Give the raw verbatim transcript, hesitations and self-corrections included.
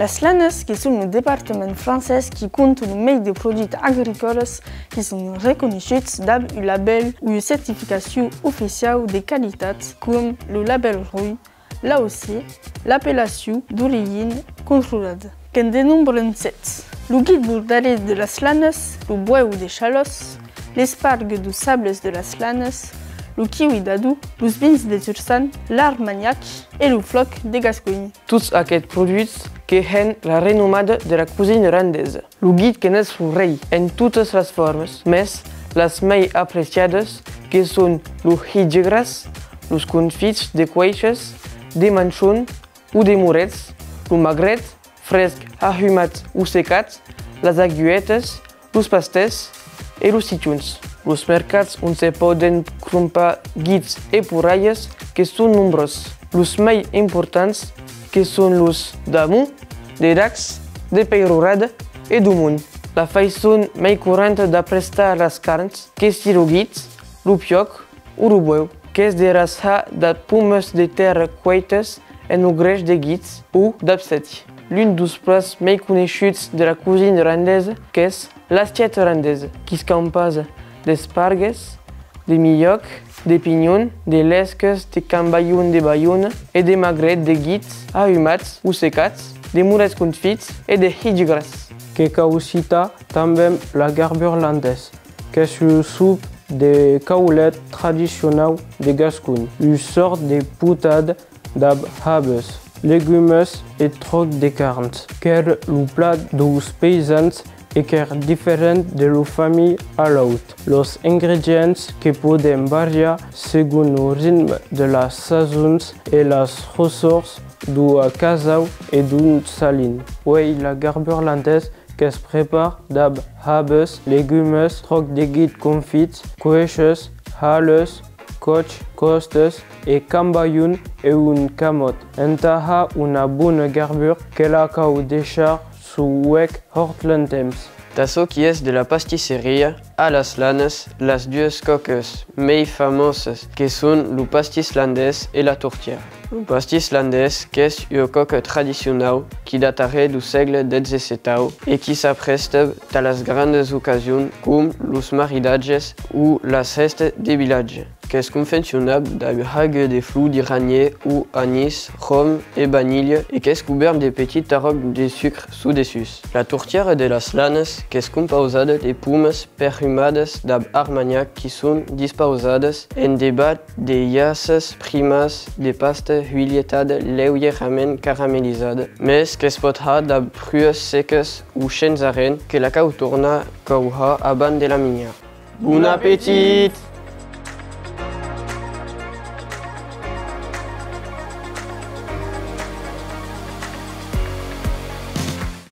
Las Lanas, que son lo departament francés qui compta lo mei de produits agricòlas qui son reconeishuts dab un labèl o ua certificacion oficiau de qualitat, com lo labèl roi, l'A O C, l'apellacion d'origina controlada. Que'n denombran sèt: lo guit bordelés de las Lanas, lo bueu de Chalòs, l'espargue deus sables de las Lanas, lo kiwi d'Ador, los vins de Tursan, l'Armanhac e lo flòc de Gasconha. Tots aqueths produits que hèn la renomada de la cosina landesa. Lo guit que n'es lo rei en totas las formas, mès las mei apreciadas que son lo hitge gras, los confits de cueishas, de manchon o de morets, lo magret, fresc, ahumat o secat, las aguetas, los pastèths e los citrons. Los mercats ont se pòden crompar guits e porralhas que son nombrós. Los mei importants que son los d'Amont, de Dacs, de Peirorada e Domont. La faiçon mei correnta d'aprestar las carns, que si lo guit, lo piòc o lo bueu. Qu'es de rasar dab pomas de tèrra cueitas en lo grèish de guits o dab sèti. L'un deus plats mei coneishuts de la cosina landesa qu'es l'assièta landesa, quis'campada d'espargues, de milhòc, de pinhon, de lescas, de cambalhon de Baiona e de magret de guits ahumats o secats, de morets confits e de hitge gras. Que cau citar tanben la garbur landés, qu'es ua sop de caulet tradicionau de Gasconha, ua sòrt de potada dab habas, legumes e tròc de carns. Qu'èra lo plat deus paisans e qu'èra diferent de lo familh a l'aut. Los ingredients que pòden variar segon lo ritme de las sasons e las ressòrts d'ua casau e d'on salin. Uei la garbur landés que's prepara dab habas, legumes, tròc de guit confits, cueishas, halas, còchs, còstas e cambalhon e un camòt. Entà har una bona garbur que la cau deishar suu huec hòrt lèu temps. Tà çò qui es de la pastisseria, a las Lanas, las duas còcas mei famosas que son lo pastís landés e la tortièra. Lo pastís landés qu'es ua còca tradicionau qui dataré deu sègle dètz-e-setau e qui s'aprestava tà las grandas ocasions com los maridatges o las hèstas de vilatge. Qu'es confeccionat dab haga de flor d'iranier o anís, rom e vanilha e qu'es cobèrt de petits tarròcs de sucre suu dessús. La tortièra de las Lanas qu'es compausada de pomas perhumadas dab armanhac qui son dispausadas en devath de jaças primas de pasta huilhetada leugièrament caramelizada, mès que's pòt har dab pruas secas o shens arren, que la cau tornar cauhar abans de la minjar. Bon apetit!